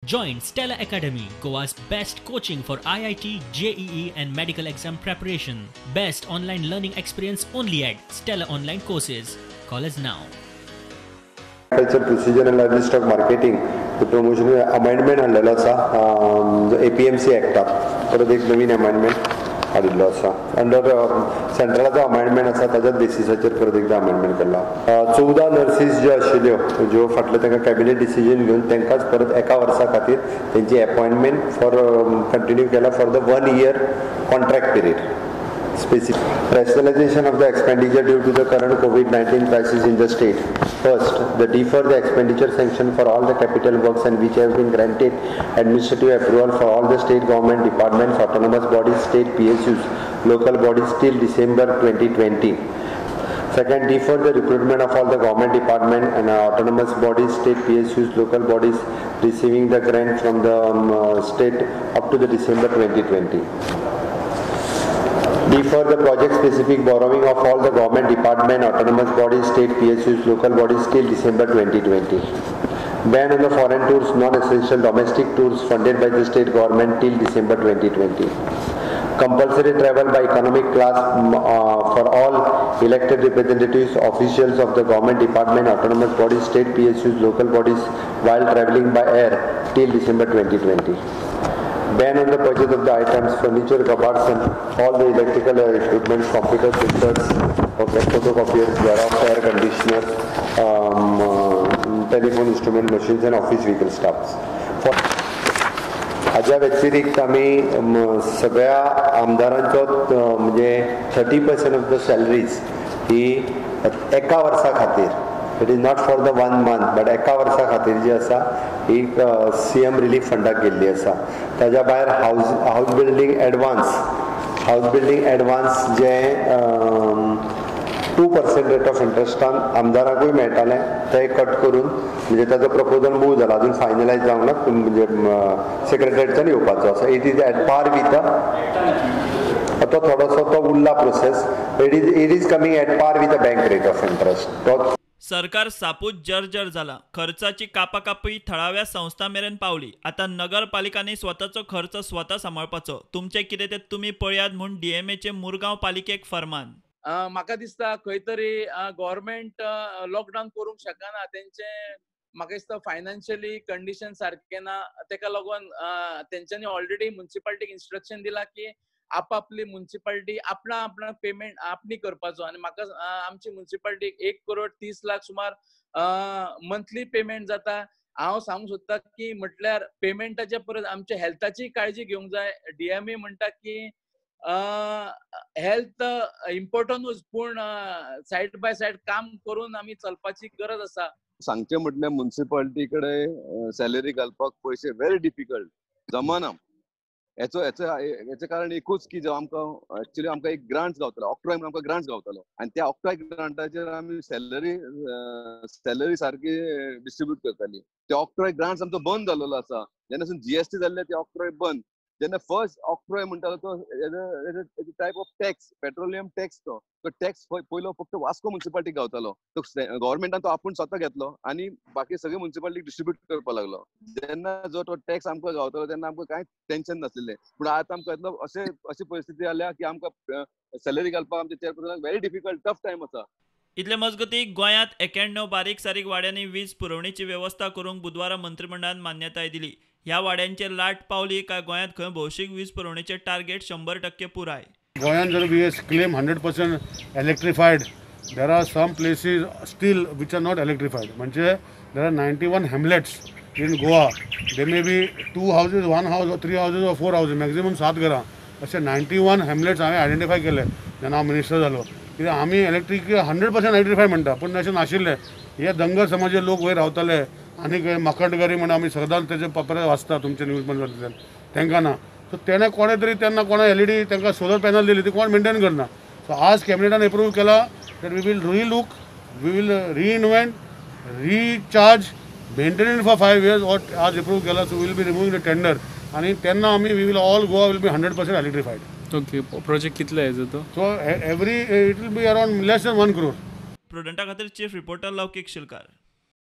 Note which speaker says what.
Speaker 1: Join Stella Academy, Goa's best coaching for IIT, JEE and medical exam preparation. Best online learning experience only at Stella Online Courses. Call us now.
Speaker 2: Agriculture precision and livestock marketing promotion amendment हाडलेलो आसा. APMC एक्टाक परत एक नवीन amendment हाडिल्लो आसा. Under सेंट्रलाचो amendment आसा, ताच्याच बेसिसाचेर परत एकदां अमेंडमेंट केला. 14 नर्सीस ज्यो आशिल्ल्यो, ज्यो फाटले तांकां कॅबिनेट डिसिजन घेवन तांकांच परत एका वर्सा खातीर तेंची अपॉयंटमेंट फॉर कंटिन्यू केला for the 1 year contract period. Specific rationalization of the expenditure due to the current COVID-19 crisis in the state. First, the defer the expenditure sanction for all the capital works and which have been granted administrative approval for all the state government departments, autonomous bodies, state PSUs, local bodies till December 2020. Second, defer the recruitment of all the government department and autonomous bodies, state PSUs, local bodies receiving the grant from the state up to the December 2020. Defer the project-specific borrowing of all the government department, autonomous bodies, state PSUs, local bodies till December 2020. Ban on the foreign tours, non-essential domestic tours funded by the state government till December 2020. Compulsory travel by economic class for all elected representatives, officials of the government department, autonomous bodies, state PSUs, local bodies while travelling by air till December 2020. Ban on the purchase of the items, furniture, cupboards and all the electrical equipment, computer printers, okay, photocopiers, Xerox, air conditioners, telephone instrument machines and office vehicle staffs. हाज्या व्यतिरिक्त आमी सगळ्या आमदारांचो म्हणजे 30% of the salaries ही एका वर्सा खातीर, it is not for the 1 month but एका वर्सा खातीर जी आसा ही CM relief फंडाक गेल्ली आसा. ताज्या भायर हावज बिल्डींग एडवान्स जे 2% रेट ऑफ इंट्रस्टान आमदाराकूय मेळटालें तें कट करून, म्हणजे ताजो प्रपोजल मूव जाला, अजून फायनलायज जावंक ना, म्हणजे सेक्रेटरीच्यान येवपाचो आसा. It is at par with तो थोडोसो तो उरला process. It is coming at par with the bank rate of interest.
Speaker 3: सरकार सापूच जर्जर जाला. खर्चाची कापाकापी थळाव्या संस्था मेरेन पावली. आतां नगरपालिकांनी स्वताचो खर्च स्वता सांबाळपाचो. तुमचें कितें तें तुमी पळयात म्हूण डीएमएचे मुरगांव पालिकेक फरमान.
Speaker 4: म्हाका दिसता खंय तरी गव्हर्मेंट लॉकडावन करूंक शकना, तेंचे म्हाका दिसता फायनान्शियली कंडिशन सारकें ना, तेका लागून तेंच्यांनी ऑलरेडी म्युनिसिपालिटीक इन्स्ट्रक्शन दिला की आपापली म्युनिसिपालिटी आपणा आपणा पेमेंट आपणी करपाचो. आनी म्हाका आमची म्युनिसिपालिटीक 1,30,00,000 सुमार मंथली पेमेंट जाता. हांव सांगूंक सोदता की म्हटल्यार पेमेंटाच्या परस आमच्या हेल्थाची काळजी घेवंक जाय. डीएमए म्हणटा की हेल्थ इम्पॉर्टंटूच, पूण सायड बाय सायड काम करून आमी चलपाची गरज आसा.
Speaker 5: सांगचें म्हटल्यार म्युनिसिपालिटी कडेन सॅलरी घालपाक पयशे व्हेरी डिफिकल्ट, जमाना. हेचो कारण एकूच की जो आमकां एक्चुअली आमकां एक ग्रांट गावतलो, ऑक्ट्रॉय म्हणून आमकां ग्रांट गावतलो आनी त्या ऑक्ट्रॉय ग्रांटाचेर आमी सॅलरी सारकी डिस्ट्रिब्यूट करताली. ते ऑक्ट्रॉय ग्रांट्स आमचो बंद जाल्लो आसा. जेन्ना सून GST जाल्ले ते ऑक्ट्रॉय बंद. जेन्ना फर्स्ट ऑक्ट्रॉय म्हणटालो तो type of tax, petroleum tax, तो टॅक्स पयलो फक्त वास्को म्युनिसिपालिटीक गावतालो. तो गव्हर्मेंटान तो आपूण स्वता घेतलो आनी बाकी सगळे म्युनिसिपालिटीक डिस्ट्रिब्यूट करपाक लागलो. जेन्ना जो तो टॅक्स आमकां गावतालो तेन्ना आमकां कांय टेन्शन नासलें. पूण आतां आमकां इतलो अशी परिस्थिती आल्या की आमकां सॅलरी घालपाक आमच्या चेअरपर्सनाक व्हेरी डिफिकल्ट, टफ टायम आसा.
Speaker 3: इतले मजगती गोंयांत 91 बारीक सारीक वाड्यांनी वीज पुरवणेची वेवस्था करूंक बुधवारा मंत्रिमंडळान मान्यताय दिली. ह्या वाड्यांचेर लाट पावली काय गोंयांत खंय भौशीक वीज पुरवणेचे टार्गेट 100% पुराय.
Speaker 6: गोंयांत जर we claim 100% electrified, there are some places still which are not electrified. म्हणजे there are 91 hamlets in Goa. They may be 2 houses, 1 house, 3 houses or 4 houses, maximum 7 घरां. अशे 91 हॅमलेट्स हांवें आयडेंटिफाय केले जेन्ना हांव मिनिस्टर जालो. कित्याक आमी इलेक्ट्रीक 100% इलेक्ट्रिफाय म्हणटा, पूण अशें नाशिल्लें. हे धनगर समाजाचे लोक वयर रावताले आनी माकंडगरी म्हण आमी सदांच तेजे पेपर वाचता तुमच्या न्यूज पेपरांतल्यान, तांकां ना. सो तेणें कोणें तरी तेन्ना कोणें LED तांकां सोलर पॅनल दिली, ती कोण मेनटेन करना. सो आज कॅबिनेटान एप्रूव केला that we will relook, we will reinvent, recharge, maintain for 5 years. और आज एप्रूव केला. So will be removing the tender आनी तेन्ना आमी we will all Goa will be 100% electrified.
Speaker 7: Okay, project कितलो येतो तो?
Speaker 6: So every it will be around less than 1 crore.
Speaker 3: प्रुडंटा खातीर chief reporter लौकीक शिलकार.